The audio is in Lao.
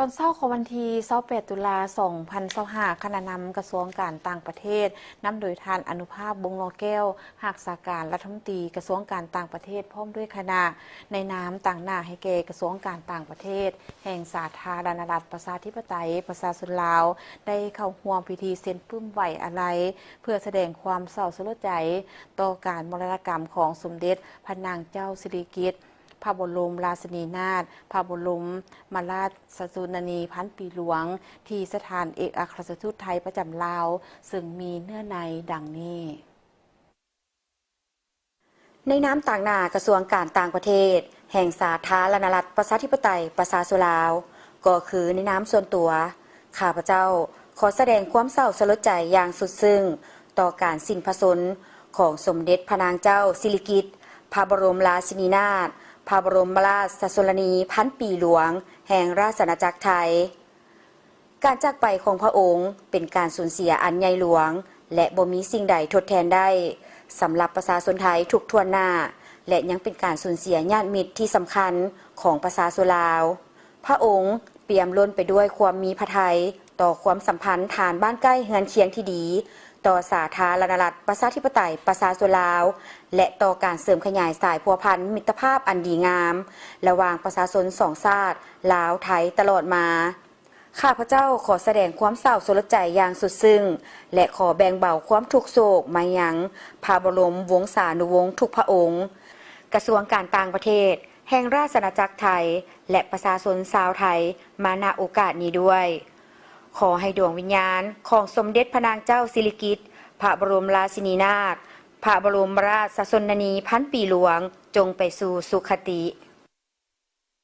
ຕອນເຊົ້າຂອງວັນທີຊາວແປດ ຕຸລາ ສອງພັນຊາວຫ້າ ຄະນະນຳກະຊວງການຕ່າງປະເທດ ນຳໂດຍທ່ານ ອະນຸພາບ ວົງຫຼໍ່ແກ້ວ ຮັກສາການລັດຖະມົນຕີກະຊວງການຕ່າງປະເທດ ພ້ອມດ້ວຍຄະນະ ໃນນາມຕາງໜ້າໃຫ້ແກ່ກະຊວງການຕ່າງປະເທດ ແຫ່ງສາທາລະນະລັດ ປະຊາທິປະໄຕ ປະຊາຊົນລາວ ໄດ້ເຂົ້າຮ່ວມພິທີເຊັນປຶ້ມໄວ້ອາໄລ ເພື່ອສະແດງຄວາມເສົ້າສະຫຼົດໃຈຕໍ່ການມໍລະນະກຳຂອງສົມເດັດພະນາງເຈົ້າສິລິກິດ ພະບໍລົມລາຊິນີນາດ ພະບໍລົມມະລາຊະຊົນນະນີພັນປີຫຼວງ ທີ່ສະຖານເອກອັກຄະລັດຖະທູດໄທປະຈຳລາວ ເຊິ່ງມີເນື້ອໃນດັ່ງນີ້. ໃນນາມຕາງໜ້າກະຊວງການຕ່າງປະເທດ ແຫ່ງສາທາລະນະລັດ ປະຊາທິປະໄຕ ປະຊາຊົນລາວ ກໍຄືໃນນາມສ່ວນຕົວ ຂ້າພະເຈົ້າຂໍສະແດງຄວາມເສົ້າສະຫຼົດໃຈຢ່າງສຸດຊຶ້ງ ຕໍ່ການສິ້ນພະຊົນຂອງສົມເດັດພະນາງເຈົ້າສິລິກິດ ພະບໍລົມລາຊິນີນາດ ພະບໍລົມມະລາຊະຊົນນະນີພັນປີຫຼວງ ແຫ່ງລາຊະອານາຈັກໄທ. ການຈາກໄປຂອງພະອົງເປັນການສູນເສຍອັນໃຫຍ່ຫຼວງ ແລະ ບໍ່ມີສິ່ງໃດທົດແທນໄດ້ ສຳລັບປະຊາຊົນໄທທຸກຖ້ວນໜ້າ ແລະ ຍັງເປັນການສູນເສຍຍາດມິດທີ່ສຳຄັນຂອງປະຊາຊົນລາວ. ພະອົງປ່ຽມລົ້ນໄປດ້ວຍຄວາມມີພະໄທຕໍ່ຄວາມສຳພັນທາງບ້ານໃກ້ເຮືອນຄຽງທີ່ດີ ຕໍ່ສາທາລະນະລັດ ປະຊາທິປະໄຕ ປະຊາຊົນລາວ ແລະ ຕໍ່ການເສີມຂະຫຍາຍສາຍພົວພັນມິດຕະພາບອັນດີງາມ ລະຫວ່າງປະຊາຊົນສອງຊາດ ລາວ-ໄທ ຕະຫຼອດມາ. ຂ້າພະເຈົ້າຂໍສະແດງຄວາມເສົ້າສະຫຼົດໃຈຢ່າງສຸດຊຶ້ງ ແລະ ຂໍແບ່ງເບົາຄວາມທຸກໂສກມາຍັງພະບໍລົມວົງສານຸວົງທຸກພະອົງ, ກະຊວງການຕ່າງປະເທດແຫ່ງລາຊະອານາຈັກໄທ ແລະ ປະຊາຊົນຊາວໄທມາ ນະ ໂອກາດນີ້ດ້ວຍ. ຂໍໃຫ້ດວງວິນຍານຂອງສົມເດັດພະນາງເຈົ້າສິລິກິດ ພະບໍລົມລາຊິນີນາດ ພະບໍລົມມະລາຊະຊົນນະນີພັນປີຫຼວງ ຈົ່ງໄປສູ່ສຸຄະຕິ.